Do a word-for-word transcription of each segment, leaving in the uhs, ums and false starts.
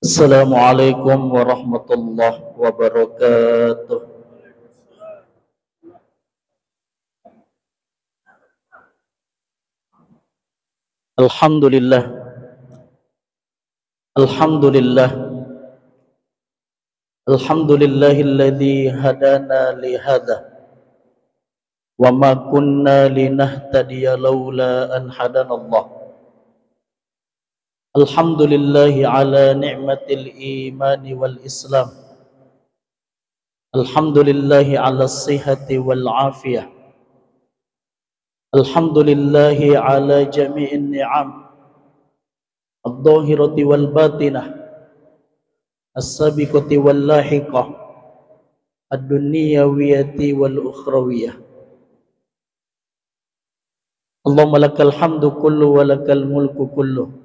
Assalamualaikum warahmatullahi wabarakatuh. Alhamdulillah. Alhamdulillah. Alhamdulillahilladzi hadana li hadza wa ma kunna linahtadiya laula an hadanallah. Alhamdulillahi ala ni'matil imani wal islam. Alhamdulillahi ala sihati wal afiyah. Alhamdulillahi ala jami'in ni'am. Adh-dhahirati wal batinah. As-sabiqati wal lahiqah. Ad-dunyawiyati wal ukhrawiyah. Allahumma lakal hamdu kullu wa lakal mulku kullu.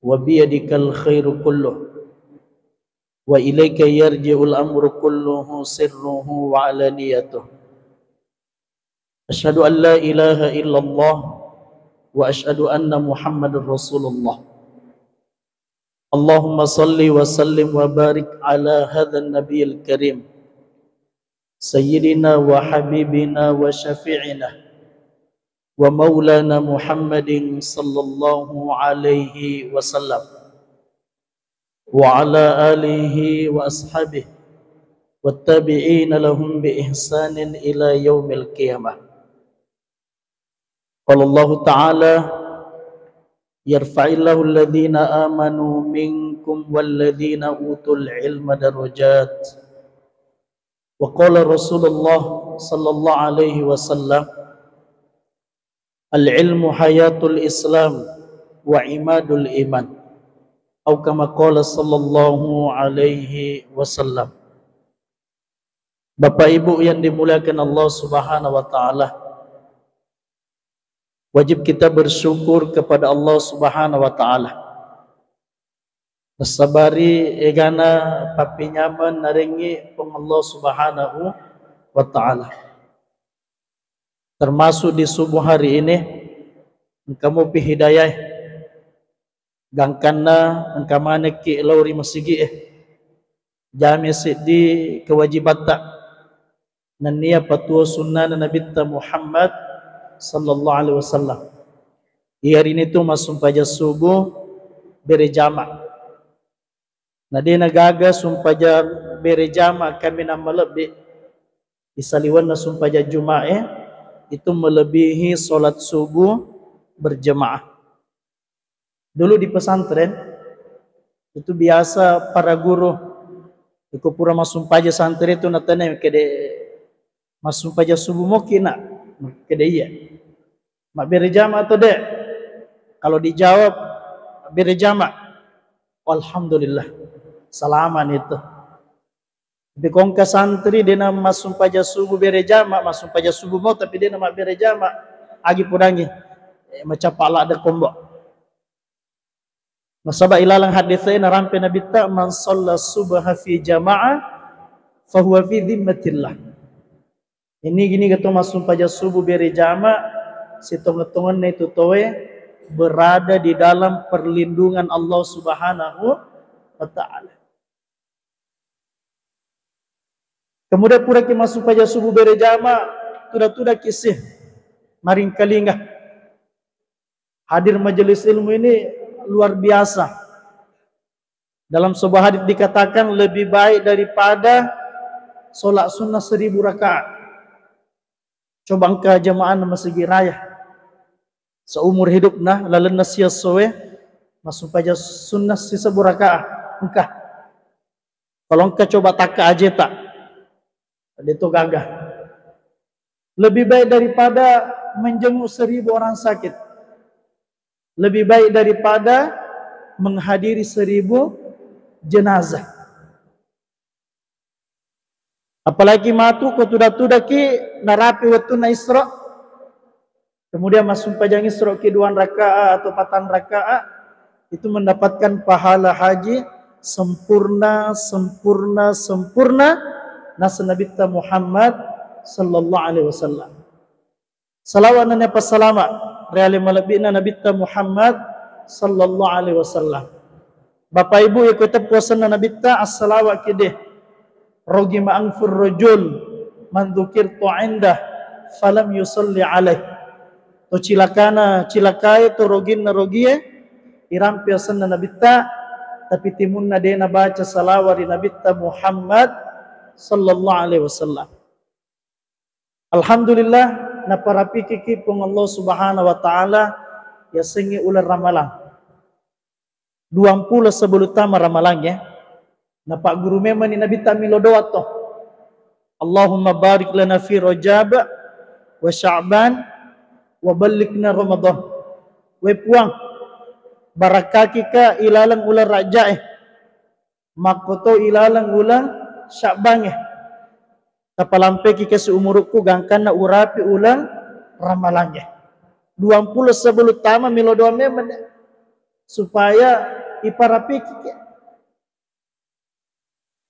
Wa biyadikal khairu kullu. Wa ilaika yarji'ul amru kulluhu sirruhu wa alaniyatuh. Asyhadu an la ilaha illallah wa asyhadu anna Muhammadar Rasulullah. Allahumma salli wa sallim wa barik ala hadzan nabiyil karim. Sayyidina wa habibina wa syafi'ina wa maulana Muhammadin sallallahu alaihi wasallam. Wa ala alihi wa ashabihi wa tabi'ina lahum bi ihsanin ila yaumil qiyamah. Qala Allahu ta'ala, "Yarfa'illahu alladhina amanu minkum walladhina utul ilma darajat." Wa qala Rasulullah sallallahu alaihi wasallam, "Al-ilmu hayatul Islam wa imadul iman." Au kama qala sallallahu alaihi wasallam. Bapak Ibu yang dimuliakan Allah Subhanahu wa taala, wajib kita bersyukur kepada Allah Subhanahu wa taala. Nasabari egana pappinyameng narengngi Puang Allah Subhanahu wa taala. Termasuk di subuh hari ini, engka mopi hidayah, gangkanna engka manekki lao ri masigi'e. Jami siddi kewajibatta. Nennia patuo sunnana Nabitta Muhammad sallallahu alaihi wasallam. Iyarinitu massumpaja subuh bere jama. Na de nagaga sumpaja bere jama kaminang malebbi, isaliwenna sumpaja Juma'e, itu melebihi salat subuh berjamaah. Dulu di pesantren, itu biasa para guru, iko pura massumpaja santri itu natanya, "Kede massumpaja subuh moki, Nak?" Kede iya. "Mabbere jama atau, Dek?" Kalau dijawab, "Mabbere jama." Alhamdulillah. Salama ni itu. Tapi ko engka santri dena massumpaja subuh bere jama, massumpaja subuh mo tapi dena mabbere jama, agi pudangi, eh, macappa ladde kombo. Nasaba ilalang haditse narampe Nabitta, "Man shalla subha fi jama'ah fahuwa fi dhimmatillah." Ini gini keto massumpaja subuh bere jama, sitongeng-tongenna itu toe berada di dalam perlindungan Allah Subhanahu wa taala. Kemudian puraki massumpaja subuh bere jama, tuda-tuda kisi maringkalinga. Hadir majelis ilmu ini luar biasa. Dalam sebuah hadis dikatakan lebih baik daripada sholat sunnah seribu rakaat. Coba engka jamaah masigi raya seumur hidupna lalenna siessoe massumpaja sunnah sisebu rakaat. Engka. Kalau engka coba takka ajeta. Deto gaga. Lebih baik daripada menjenguk seribu orang sakit. Lebih baik daripada menghadiri seribu jenazah. Apalagi matu ko tuda-tudaki narapi wettunna Isra, kemudian massumpajang Isra ki dua rakaat atau patang rakaat, itu mendapatkan pahala haji sempurna, sempurna, sempurna nasa Nabitta Muhammad sallallahu alaihi wasallam. Salawat nennia passalama ri ale malebbi'na Nabitta Muhammad sallallahu alaihi wasallam. Bapak Ibu, iya ko teppu asenna Nabitta, assalawa kede. Rogima anfur rajul man dzukirtu indah falam yusalli alaih. To cilakana cilakae, to roginna rogie, irampe asenna Nabitta, tapi timunna de nabaca salawa ri Nabitta Muhammad sallallahu alaihi wasallam. Alhamdulillah, naparapikiki Puang Allah Subhanahu wa Ta'ala yasengnge uleng Ramalang. Duampulo sebelum tama Ramalang, ya. Napagguru memani Nabitta milo doa to. Allahumma barik lana fi Rajab wa Sya'ban wa ballighna Ramadan. We Puang, barakakika ilaleng uleng Raja'e. Makkoto ilaleng uleng Sya'bangnge. Tapalampeki kasi umurukku gangkanna urapi uleng Ramalangnge. Duampulo sebelum tama milo doa memang, ya. Supaya iparapikiki.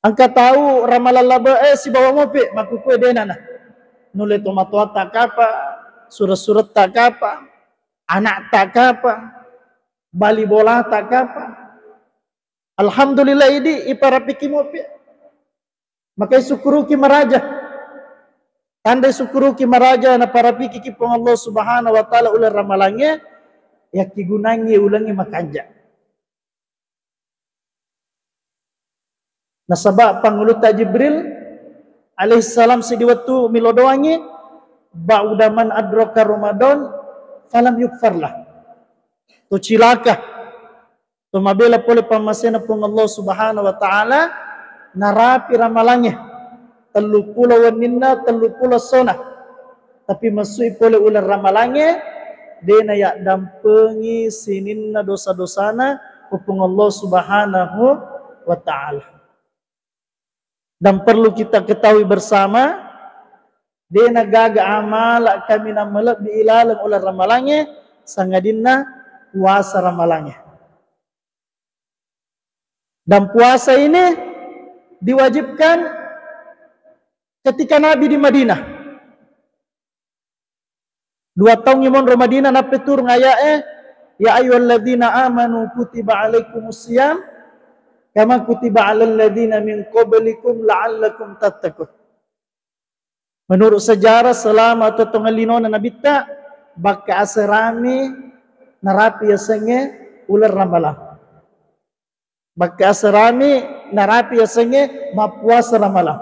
Engka tau Ramalang labe, eh, sibawa mopi, makkukue denana. Nulle tomatoatta kapa, sureng-suretta kapa, anakta kapa, bali bolata kapa. Alhamdulillah, idi iparapiki mopi. Makai sukkuruki maraja. Tandai sukkuruki maraja naparapikiki Puang Allah Subhanahu wa Ta'ala uleng Ramalangnge, yakkigunangngi ulengnge makanja. Nasaba Pangulutta Jibril alaihissalam sidi wettu milo doangngi, ba'da man adraka Ramadan falam yukfarlah. To cilaka, to mabela pole pammasena Puang Allah Subhanahu wa Ta'ala, narapi Ramalangnge, telluppulo wenninna, telluppulo essona, tapi massui pole uleng Ramalangnge, de nayaddampengi sininna dosa-dosana ko Puang Allah Subhanahu wa Ta'ala. Dan perlu kita ketahui bersama, de nagaga amala kaminang malebbi ilaleng uleng Ramalangnge, sangadinna puasa Ramalangnge. Dan puasa ini diwajibkan ketika Nabi di Madinah. Dua taung imonro Madinah, nappe turung aya'e, "Ya ayyuhalladzina amanu kutiba alaikumus siyam kama kutiba alal ladzina min qablikum la'allakum tattaqun." Menurut sejarah, selama tottongan linona Nabitta, bakka aserami narapi yasengnge uleng Ramalang. Bakka aserami narapi yasengnge mappuasa Ramalang.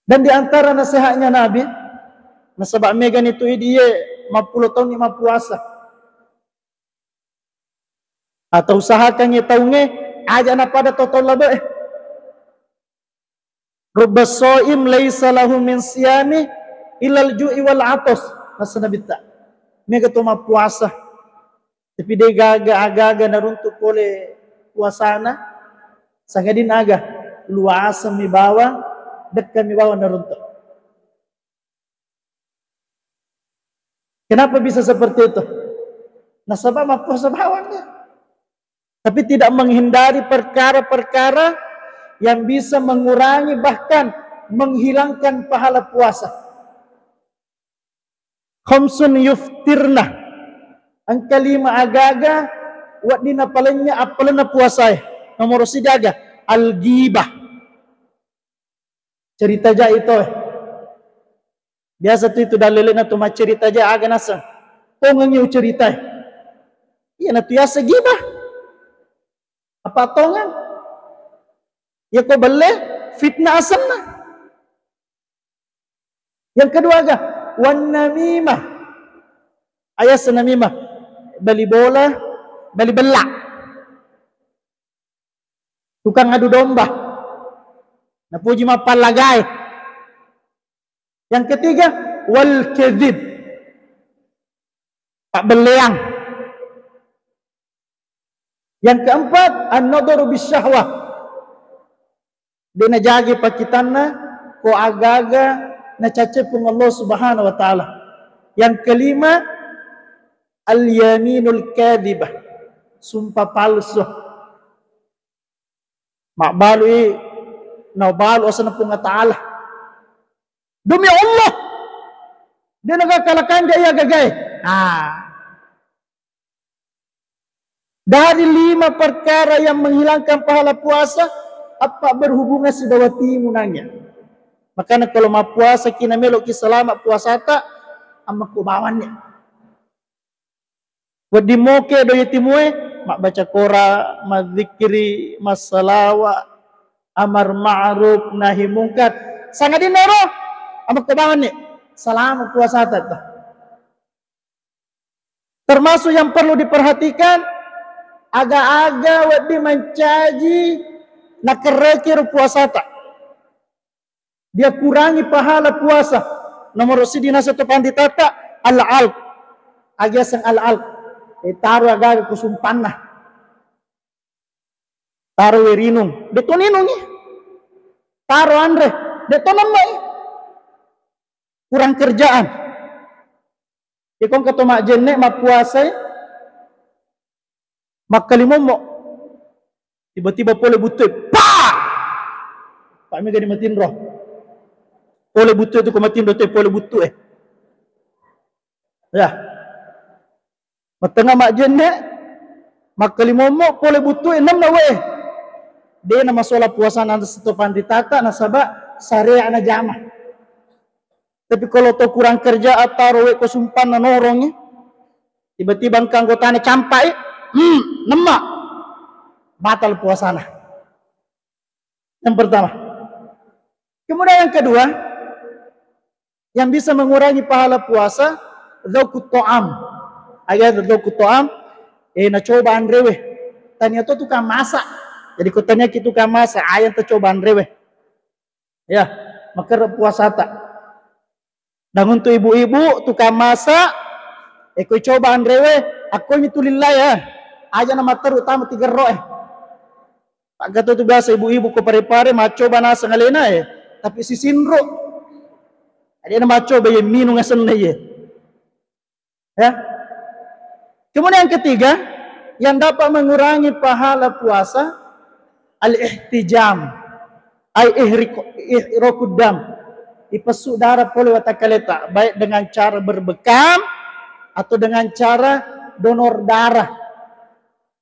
Dan di antara nasihatnya Nabi, nasaba megani tu idi ye mappulo taunni mappuasa. Atau usahakan ye taungnge aja napada to taung labe e. Rubba shaim laisa lahu min siyami illal ju'i wal atas. Nasa Nabitta. Mega to mappuasa. Tapi de gaga aga-aga naruntu pole puasana. Sangadin aga luaseng mi bawang, dekka mi bawang naruntu. Kenapa bisa seperti itu? Nasaba mappuasa bawang dia. Tapi tidak menghindari perkara-perkara yang bisa mengurangi bahkan menghilangkan pahala puasa. Khamsun yuftirna. Engka lima agaga wedding napalenya appalenna puasae. Nomoro sijaga, al-ghibah. Cerita jai to. Biasa tu itu dalelena tu maccerita jai aga naseng. Tongengi uceritai. Iya na tu yaseng ghibah. Apa tongan? Ya ko belle fitnah asenna. Yang kedua aga, wan namimah. Ayaseng namimah. Bali bola, bali bella. Tukang adu domba. Napuji mappallagai. Yang ketiga, wal kadzib. Pabbelleang. Yang keempat, an-nadharu bisyahwah. De najagi pakkitanna ko aga-aga nacacce Puang Allah Subhanahu wa Ta'ala. Yang kelima, al-yaminul kadzibah. Sumpah palsu. Mabbalui, nabalu asenna Puang Ta'ala. Demi Allah, de nagakalakanja iya gagae. Ah. Tadi lima perkara yang menghilangkan pahala puasa, apa berhubungan sibawa timunangnya. Makanya kalau mappuasa ki na melo ki selamat puasata, amma ko bawanni. Wedding moke do ye timue, mabbaca Quran, madzikri, massalawa, amar ma'ruf, nahi mungkar. Sangadinna ro, amma ko bawanni. Selamat puasata. Termasuk yang perlu diperhatikan, aga-aga wedding mancaji nakerreki ro puasata. Dia kurangi pahala puasa. Nomor siji naseng to panditata, al-alq. Aga yaseng al-alq? Eh, taro aga-aga ko sumpanna. Taro wae rinung. De to ninungi. Taro anre. De to nemmai. Kurang kerjaan. Iko engka to majjenne mappuasai, makkalimommo. Tiba-tiba pole buttue, pa! Pa mega di matinro. Pole buttue tu ko matinro tu pole buttue. Ya. Mattengnga majjenne, makkalimommo, pole buttue, nemna we. De na masola puasana seto panditata nasaba syariat na jama. Tapi kalau to kurang kerja, attaro we ko sumpanna norongi, tiba-tiba engka anggotana campai, hmm, nemma, batal puasana. Yang pertama. Kemudian yang kedua, yang bisa mengurangi pahala puasa, dzauqut ta'am. Aga dzauqut ta'am, eh, nacoba anrewe. Tania to tukang masak. Jadi ko tania ki tukang masak, ayang tacoba anrewe. Ya, makerre puasata. Dan untuk ibu-ibu tukang masak, eh, ko coba anrewe, akko mi tu lilla ya. Aja na matteru tama tigerro eh. Paggato tu biasa ibu-ibu ko Pare-Pare macoba naseng alena eh, tapi sisinro. Ada na macoba ye minung asenna ye. Ya. Kemudian yang ketiga, yang dapat mengurangi pahala puasa, al-ihtijam. Ai ihriq-, ihraqud dam. Ipessu darah pole watakkaleta, baik dengan cara berbekam atau dengan cara donor darah.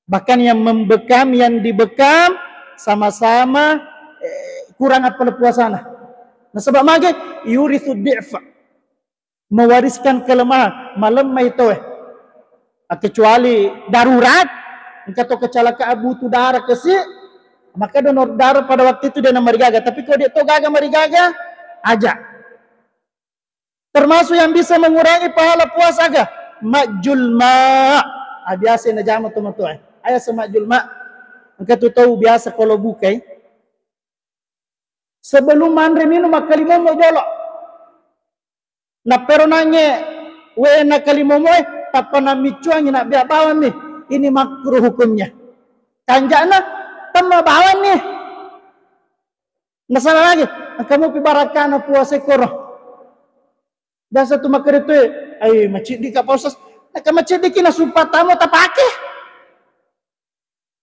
Bahkan yang membekam, yang dibekam sama-sama, eh, kurang apa puasana. Nasaba mage, yuritsu di'fa. Mewariskan kelemahan, malemmai toe. Ah, kecuali darurat, engka to kecelakaan butuh darah kesi, maka donor darah pada waktu itu de na marigaga. Tapi kalau de to gaga marigaga, aja. Termasuk yang bisa mengurangi pahala puasa aga? Majjul ma. Ah, biasa najama to matoa. Aya semajjul ma. Engka tu tau biasa kalau bukai. Sebelum manre minum makkalimommo jolo. Nappero nangnge we na kalimomoe, tappa nammiccuangi nabbia bawang ni. Ini makruh hukumnya. Kanja'na temma bawang ni. Nasaba magi, engka mupi barakkana puasa koro. Biasa tu makkeda tu, ai maciddi ka Pak Ustaz. Naka maciddi ki nasumpa tamo tapake.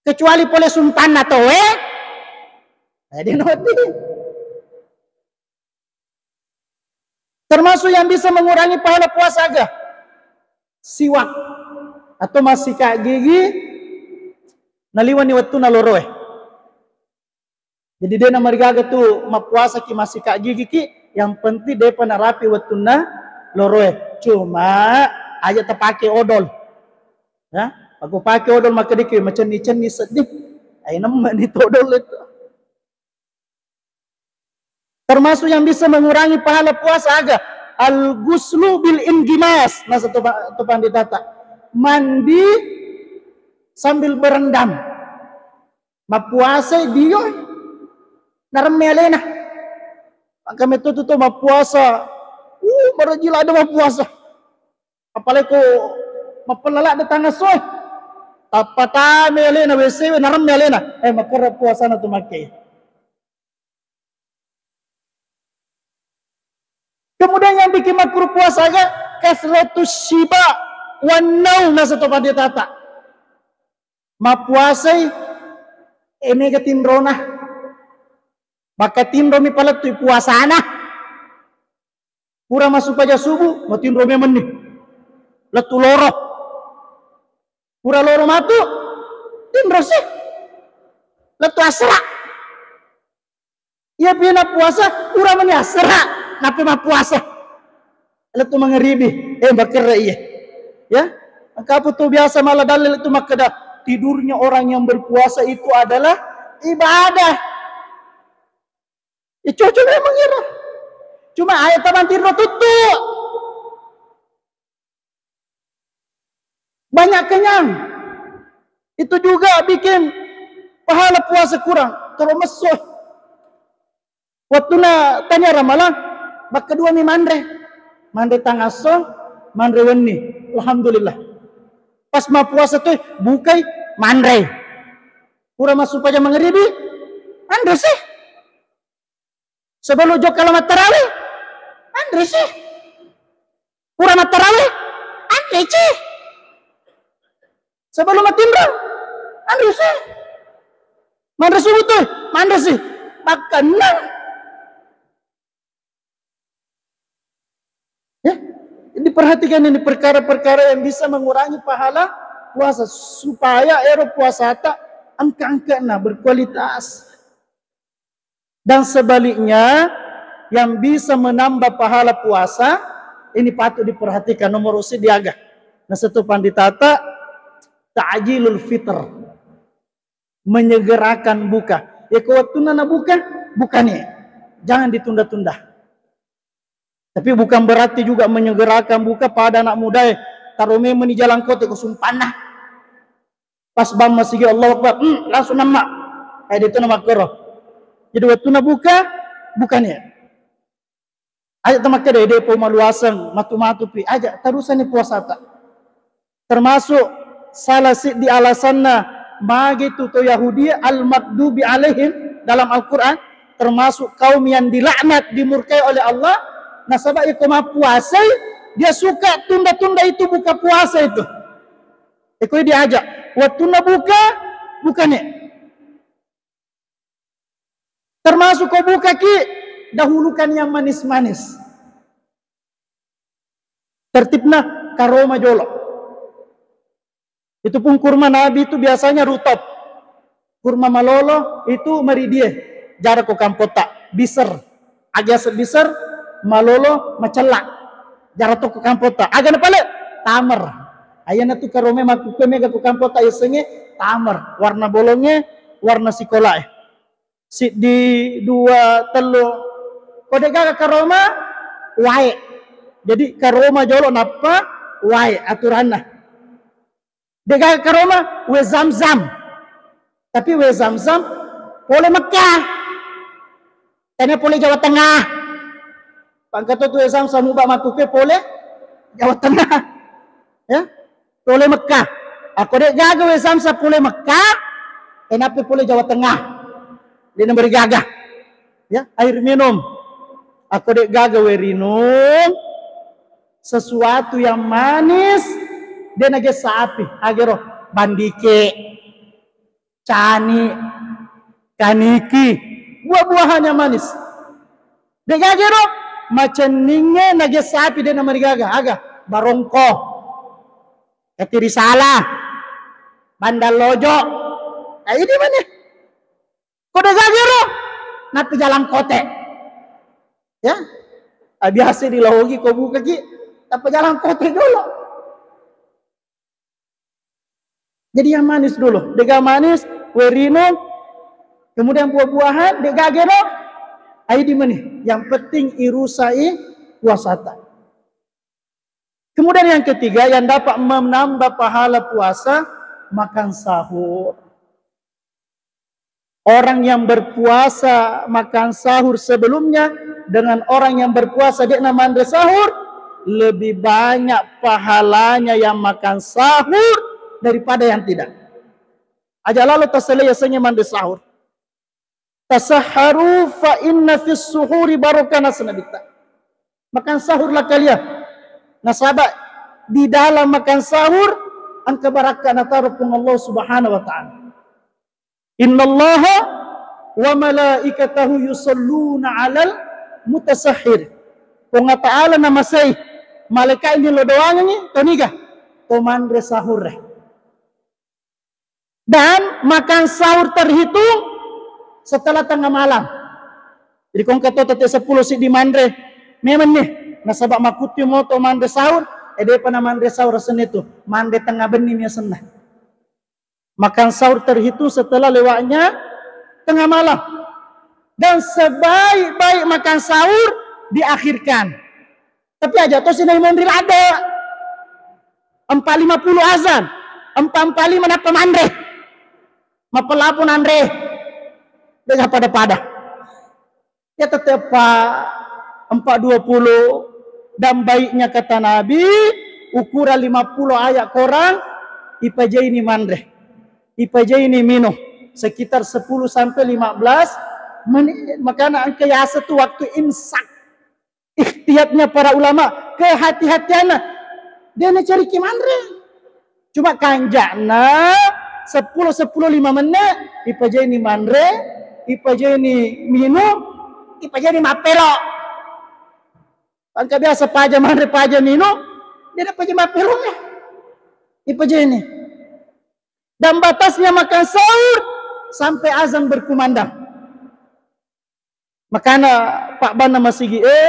Kecuali pole sumpanna toe. Eh, de noddi. Termasuk yang bisa mengurangi pahala puasa aga? Siwak atau massikat gigi naliwani wettunna loroe. Jadi de na marigaga tu mappuasa ki massikat gigi ki, yang penting depa narapi wettunna loroe. Cuma aja tapake odol. Ya, aku pake odol makkeda ki macenni-cenni seddi. Ai nemmani tu odol itu. Termasuk yang bisa mengurangi pahala puasa aga? Al-ghuslu bil inggimas. Nah, satu pa-, tu panditata. Mandi sambil berendam. Mappuasa dio. Naremme alena. Maka metu tu mappuasa. Uh, marajila ada mappuasa. Apalagi ko mappella ladde tangasoe. Tappatame alena W C we, naremme alena. Eh, makerre puasana tu makke. Kemudian yang bikin makruh puasa aga? Kasratus syiba wan naum, nasaba to panditata. Mappuasai, eh, mega tinrona. Maka tinromi palettui puasana. Pura massu paja subuh, matinro memenni. Lettu loro. Pura loro matu, Tinro si. Lettu asera. Iya pi na puasa, pura mani asera, nape mappuasa. Lettu mangeribi, eh, makerre iya. Ya, engka apa tu biasa malah dalil itu makkeda, tidurnya orang yang berpuasa itu adalah ibadah. Ya, cocok memang iro. Cuma ayat tabang tinro tuttu. Banyak kenyang. Itu juga bikin pahala puasa kurang. Terus messo. Wattuna tania ramalang, bakka dua mi manre. Manre tangasso, manre wenni. Alhamdulillah. Pas mappuasa tu, bukai, manre. Pura massu paja mangeribi, anre sih. Sebelum jokka lo mattarawe, anre sih. Pura mattarawe, anre sih. Sebelum matinro, anre sih. Manre subuh tu, manre sih. Makan nang. Ya, diperhatikan ini perkara-perkara yang bisa mengurangi pahala puasa supaya ero puasata angka-angka na berkualitas. Dan sebaliknya, yang bisa menambah pahala puasa ini patut diperhatikan. Nomor usi diaga. Nah, satu panditata ta'jilul fitr, menyegerakan buka. Ya, ko wettunna na buka, bukani. Jangan ditunda-tunda. Tapi bukan berarti juga menyegerakan buka pada anak muda, eh, taro memang di jalan kote ko sumpanna. Pas bang masigi Allahu Akbar, hmm, langsung namma. Kayak itu nama kero. Jadi wettunna buka, bukani. Aja tamakkeda, de po maluaseng, matu-matu pi. Aja, terusani puasata. Termasuk salah siddi alasanna magi tu to Yahudi al-maghdubi alaihim dalam Al-Quran, termasuk kaum yang dilaknat, dimurkai oleh Allah. Nasaba iko mappuasai, dia suka tunda-tunda itu buka puasa itu. Iko diajak, wettunna buka, bukani. Termasuk ko bukaki, dahulukan yang manis-manis. Tertibna karoma jolo. Itu pun kurma Nabi itu biasanya rutop. Kurma malolo itu maridie. Jara ko kampota, biser. Aga yaseng biser, malolo, macella. Jara to ko kampota. Aga na pale? Tamer. Ayana tu karoma makkukue mega ko kampota yasengnge tamer. Warna bolongnge, warna sikolae. Siddi, dua, tellu. Ko de'gaga karoma, wae. Jadi karoma jolo nappa wae aturanna. De'gaga karoma, wae Zam-Zam. Tapi wae Zam-Zam pole Mekkah. Tania pole Jawa Tengah. Pangkato tu wae Zam-Zam uba makkukue pole Jawa Tengah. Ya. Pole Mekkah. Ako de'gaga wae Zam-Zam pole Mekkah, enappi pole Jawa Tengah. De'na marigaga. Ya, air minum. Ako de'gaga wae rinung, sesuatu yang manis, de'na gessa api. Agero, bandike, cani, kaniki, buah-buahan yang manis. De'gaga ro, macenningnge nagessa api de'na marigaga. Aga, barongko, katirisala, bandallojo. Nah, ini mana? Ko de'gaga ro, nappi jalan kote. Ya, ah, biasa dilaogi ko bukaki, tappa jalan kote jolo. Jadi yang manis dulu. De'gaga manis, wae rinung, kemudian buah-buahan, de'gaga ro, aidi meni. Yang penting irusai puasata. Kemudian yang ketiga yang dapat menambah pahala puasa, makan sahur. Orang yang berpuasa makan sahur sebelumnya dengan orang yang berpuasa de'na manre sahur, lebih banyak pahalanya yang makan sahur daripada yang tidak. Aja lalo tasele yasengnge manre sahur. Tasahharu fa inna fis suhuri barokah, naseng Nabitta. Makan sahurlah kalian. Nasaba di dalam makan sahur engka barakka nataro Puang Allah Subhanahu wa Ta'ala. Innallaha wa malaikatahu yusalluna 'alal mutasahhir. Puang Ta'ala namasei malaika ini lo doangengi toniga, to manre sahur. Dan makan sahur terhitung setelah tengah malam. Jadi, ko engka to tette seppulo siddi manre, memang nih, nasaba makkuttu moto manre sahur, eh, depa na manre sahur asenna tu, manre tengah benni mi asenna. Makan sahur terhitung setelah lewatnya tengah malam. Dan sebaik-baik makan sahur diakhirkan. Tapi aja to sinai monri ladde. Empat lima puluh azan, empat empat lima nappa manre. Mapelapo nanre. De'ga pada-pada. Ya tetep empat dua puluh. Dan baiknya kata Nabi, ukuran lima puluh ayat Quran, ipajaini manre. Ipajaini minum. Sekitar sepuluh sampai lima belas menit. Makana engka yaseng tu waktu imsak. Ihtiyatnya para ulama, kehati-hatianna. De'na cariki manre. Cuma kanja'na seppulo, seppulo lima menit, ipajaini manre, ipajaini minum, ipajaini mappelo. Engka biasa paja manre, paja minum, de'na paja mappelo ya. Ipajaini. Dan batasnya makan sahur sampai azan berkumandang. Makana pabbanna masigi e,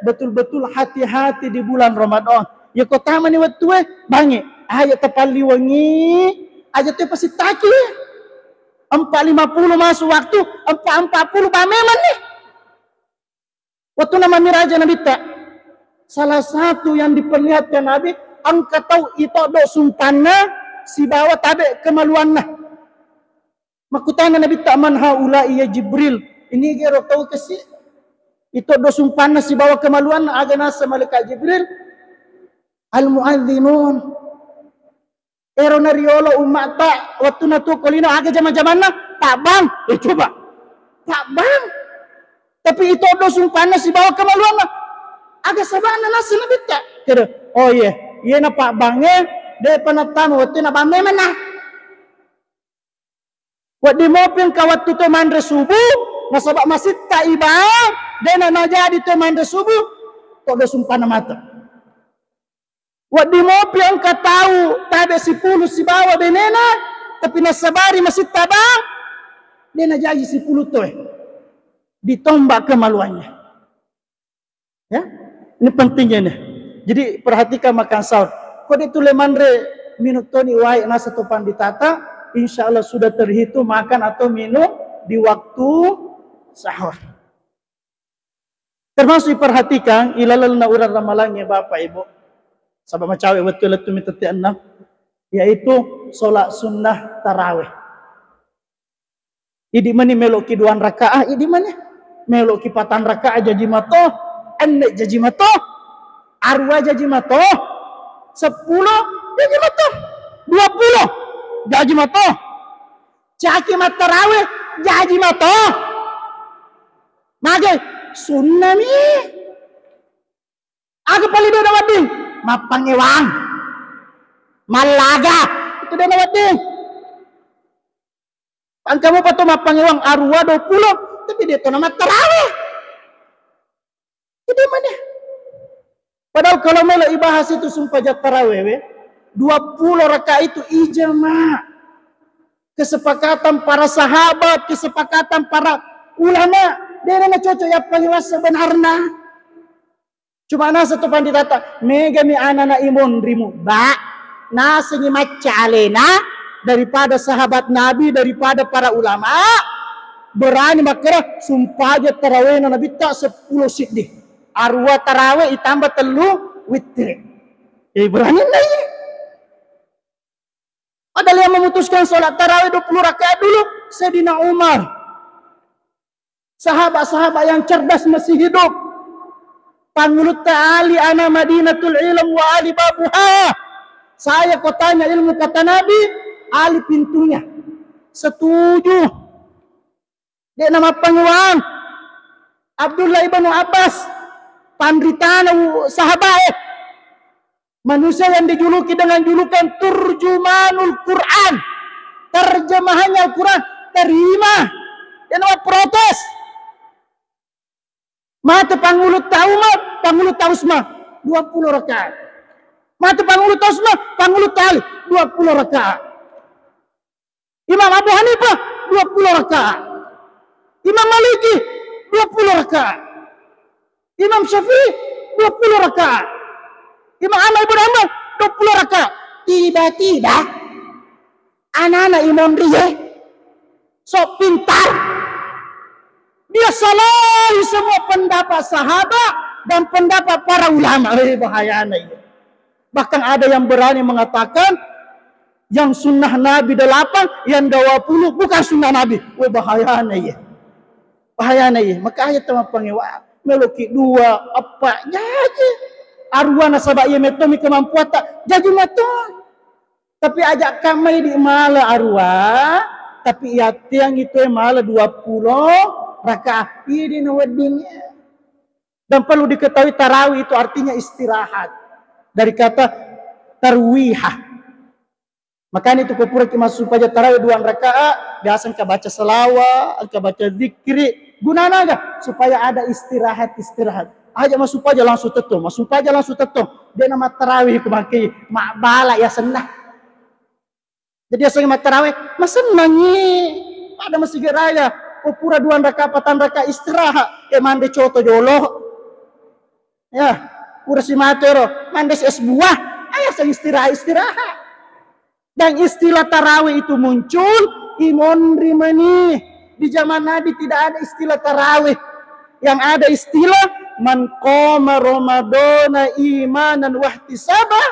betul-betul hati-hati di bulan Ramadan. Ya ko tamani wettue, bangi. Aja tapalliwengi, aja tu pasittaki. Empat lima puluh masuk waktu, empat empat puluh ba memang nih. Waktu nama miraja Nabitta, salah satu yang diperlihatkan Nabi, engka tau itoddo sumpanna sibawa tabe kemaluanna. Makkutana Nabitta, "Man haula'i ya Jibril?" Ini gero tau kesi. Itoddo sumpanna sibawa kemaluanna, aga nasa malaikat Jibril, "Al-mu'adzinun." Ero nariolo umma'ta, wettunna tuo ko lino, aga jama-jamanna? Pabbang. Eh, coba. Pabbang. Tapi itoddo sumpanna sibawa kemaluanna. Aga sabana nasa Nabitta? Kira, oh iya, iya na pabbangnge, de'pa nattama wettu na bamme mena. Wedding mopi engka wettu to manre subuh, nasaba masitta ibang, de'na najadi to manre subuh, toddo sumpanna mate. Wedding mopi engka tau tabe sipulu sibawa benena, tapi nasabari masitta bang, de'na jaji sipulu toe. Ditombak kemaluannya. Ya, ini pentingnya ini. Jadi perhatikan makan sahur. Ko de tule manre minum toni wae nasa to panditata, insya Allah sudah terhitung makan atau minum di waktu sahur. Termasuk diperhatikan ilalenna urang ramalangnge Bapak Ibu. Sabab macawe wettu lettu mitette enam, yaitu sholat sunnah tarawih. Idi mani meloki duang rakaah, idi mani meloki patang rakaah jaji mato, enne jaji mato, arua jaji mato, seppulo jaji mato, dua puluh jaji mato, caki mattarawe jaji mato. Mage sunnami. Aga pale de nawedding? Mappangewang, mallaga, itu de nawedding. Engka mopa to mappangewang arua dua puluh, tapi de to namattarawe. Jadi mana? Padahal kalau melo ibahas itu sumpah jattarawe we, dua puluh rakaat itu ijma. Kesepakatan para sahabat, kesepakatan para ulama, de na cocok ya paling sebenarnya. Cuma nasa tu panditata, megami anana imonrimu, ba, nasengi macca alena daripada sahabat Nabi, daripada para ulama, berani makkeda sumpaja tarawena Nabitta seppulo siddi. Arua tarawe itambah tellu witri. Eh, berani nai. Padahal yang memutuskan sholat tarawih dua puluh rakaat dulu, Sayyidina Umar. Sahabat-sahabat yang cerdas masih hidup. Pangulutta Ali ana Madinatul Ilm wa Ali babuha. Saya kotanya ilmu kata Nabi, Ali pintunya. Setuju. De namappangewang. Abdullah ibnu Abbas, panritana u-, sahabat, eh. Manusia yang dijuluki dengan julukan turjumanul Quran, terjemahannya Al-Quran, terima. Dia nama protes. Mate Pangulutta Umar, Pangulutta Usman, dua puluh rakaat. Mate Pangulutta Usman, Pangulutta Ali, dua puluh rakaat. Imam Abu Hanifah dua puluh rakaat. Imam Maliki dua puluh rakaat. Imam Syafi'i dua puluh rakaat. Imam Ahmad bin Hanbal dua puluh rakaat. Tiba-tiba anak-anak Imam Rie sok pintar. Dia salahi semua pendapat sahabat dan pendapat para ulama. Eh, bahayana ini. Bahkan ada yang berani mengatakan yang sunnah Nabi delapan, yang dua puluh bukan sunnah Nabi. Weh, bahayana iya. Bahayana iya. Maka aja teman pengewa, meloki dua, apa, jaji. Arwana sabak iya metomi kemampuan tak, jaji meto. Tapi ajak kamai di mala arwa, tapi iya tiang itu mala dua puluh rakaat. Iya di naweddingnya. Dan perlu diketahui, tarawih itu artinya istirahat. Dari kata tarwihah. Makanya itu, ko puraki massumpaja tarawih dua rakaat, biasa engka baca salawa, engka baca zikri. Gunana aga? Supaya ada istirahat-istirahat. Aja massumpaja langsung tettong, massumpaja langsung tettong. Dia nama tarawih itu mangke, mabala ya senna. Jadi aseng mattarawe, masenangngi pada masigi raya. Ko pura dua rakaat, patang rakaat istirahat, eh, mande coto jolo. Ya, pura simatu ero, mande es buah. Ayo aseng istirahat, istirahat. Dan istilah tarawih itu muncul, imonri meni. Di zaman Nabi tidak ada istilah tarawih. Yang ada istilah, "Man qama Ramadana imanan wahtisaba,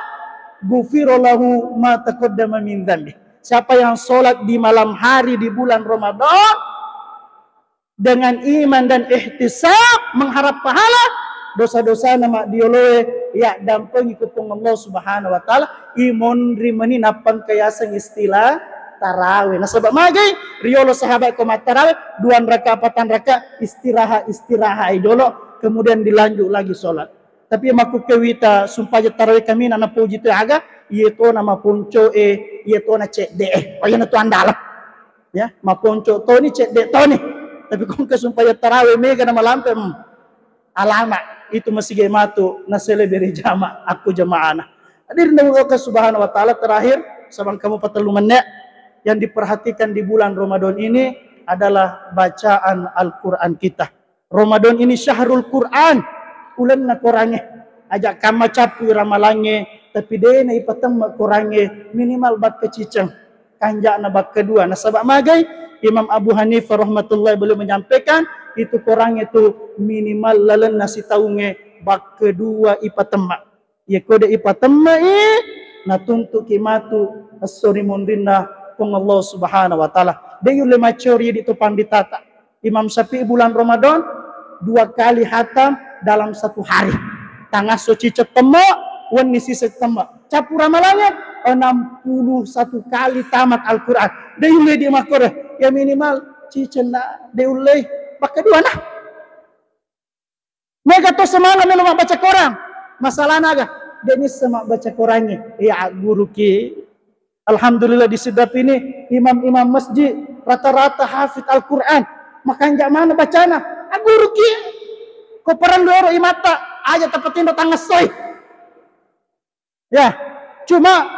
ghufira lahu ma taqaddama min dzanbi." Siapa yang sholat di malam hari di bulan Ramadan dengan iman dan ihtisab, mengharap pahala, dosa-dosana maddioloe ya dampengi ku Puang Allah Subhanahu wa Ta'ala. Imonri meni nappang kayaseng istilah tarawih. Nasaba magai riolo sahabat ko mattarawe, dua rakaat, patang rakaat, istirahat, istirahat jolo, kemudian dilanjut lagi sholat. Tapi makkukkewita sumpaja tarawih kami na napoji tu aga, iye to na maponco e, iye to na cedde e. Payana tu andala. Ya, maponco toni, cedde toni. Tapi kongke sumpaja tarawih mega na malampe, hmm. Alama itu masigi matu na seleberi jama, aku jamaana. Hadirin dan Allah subhanahu wa ta'ala, terakhir, sabang kamu patellu menit, yang diperhatikan di bulan Ramadan ini adalah bacaan Al-Quran kita. Ramadan ini syahrul Quran, ulenna korangnge. Aja kamma cappu ramalangnge, tapi dena ipatemme korangnge, minimal bakke ciceng. Kanjana bakke dua. Nasaba magai Imam Abu Hanifah rahmatullah beliau menyampaikan, itu korangnge tu minimal lalenna sitaungnge bakke dua ipatemme. Iya ko de ipatemmai, natuntuki matu esso ri munrinna Puang Allah Subhanahu wa Ta'ala. De yulle macori di tu panditata. Imam Syafi'i bulan Ramadan dua kali hatam dalam satu hari. Tangasso ciceng temme, wenni siseng temme. Cappu ramalangnge enam puluh satu kali tamat Al-Quran. De yulle di makkoro, ya minimal ciceng na de ulle bakka dua nah. Mega to semangat melo mabbaca Quran. Masalahna aga? De nisseng mabbaca Qurangnge. Ya, agguruki. Alhamdulillah, di Sidrap ini imam-imam masjid rata-rata hafiz Al-Quran. Makanja mana bacana? Agguruki. Ko parellu ero imatta, aja tapatinro tangessoi. Ya, cuma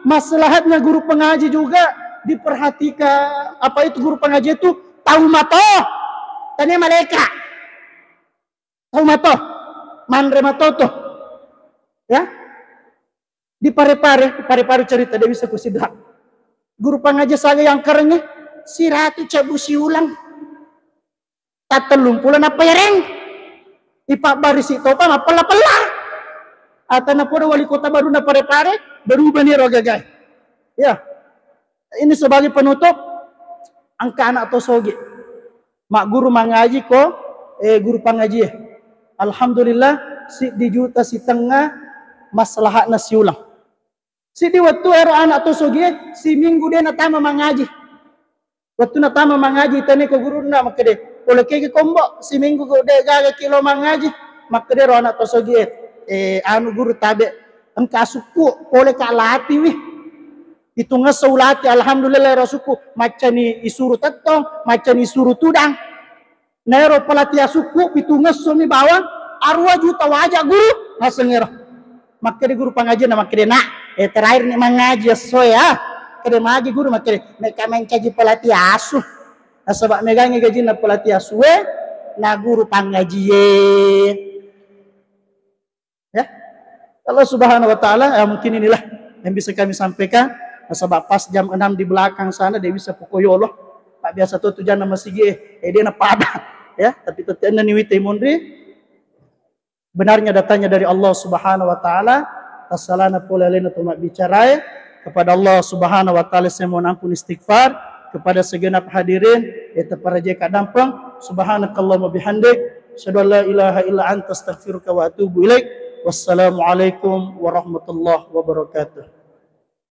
maslahatnya guru pengaji juga diperhatikan. Apa itu guru pengaji itu? Tau mato, tania malaikat. Tau mato, manre mato to. Ya, di Pare-Pare, Pare-Pare cerita, de bisa ku Sidrap. Guru pengaji saya yang kerengnge, siratu cabu siulang. Tattellumpulo nappa yareng. Ipabbarisi topa mappella-pella. Atana podo wali kota baru na Pare-Pare, berubah nih rogagai. Ya. Ini sebagai penutup, engka anak to sogi. Magguru mangaji ko, eh, guru pangaji. Alhamdulillah, siddi juta sitengnga maslahatna siulang. Siddi wettu ero anak to sogie, siminggu de natama mangaji. Wettu natama mangaji, tani ko gurunna, makkede, pole kege kombo, siminggu ko de gaga kilo mangaji. Makkede ro anak to sogie, eh, anu guru tabe, engka sukku, pole ka lati wi. Pitungngesso ulati, alhamdulillah ro sukku, maccani isuru tettong, maccani isuru tudang. Naero pelatih asukku pitungessomi bawang, arua juta waja guru, naseng ero. Makkede guru pangajianna, makkede, "Nak, eh, terakhir ni mangaji esso ya." Kede magi guru makkede, meka mencaji pelatih asuh. Nasaba megangi gajinna pelatih asuh e, na guru pangajie. Ya. Allah Subhanahu wa Ta'ala, ya, mungkin inilah yang bisa kami sampaikan. Nasaba pas jam enam di belakang sana, dia bisa pokok yolo. Pak biasa tuh tujuan nama sigi, eh, eh, dia na pada. Ya, tapi tetap ni wita monri. Benarnya datangnya dari Allah Subhanahu wa Ta'ala, tassalana pole alena to mabbicarae. Kepada Allah Subhanahu wa Ta'ala saya mohon ampun, istighfar. Kepada segenap hadirin, ya, teparaje kadampeng. Subhanakallahumma bihamdik, asyhadu an la ilaha illa anta, astaghfiruka wa atubu ilaik. Wassalamualaikum warahmatullahi wabarakatuh.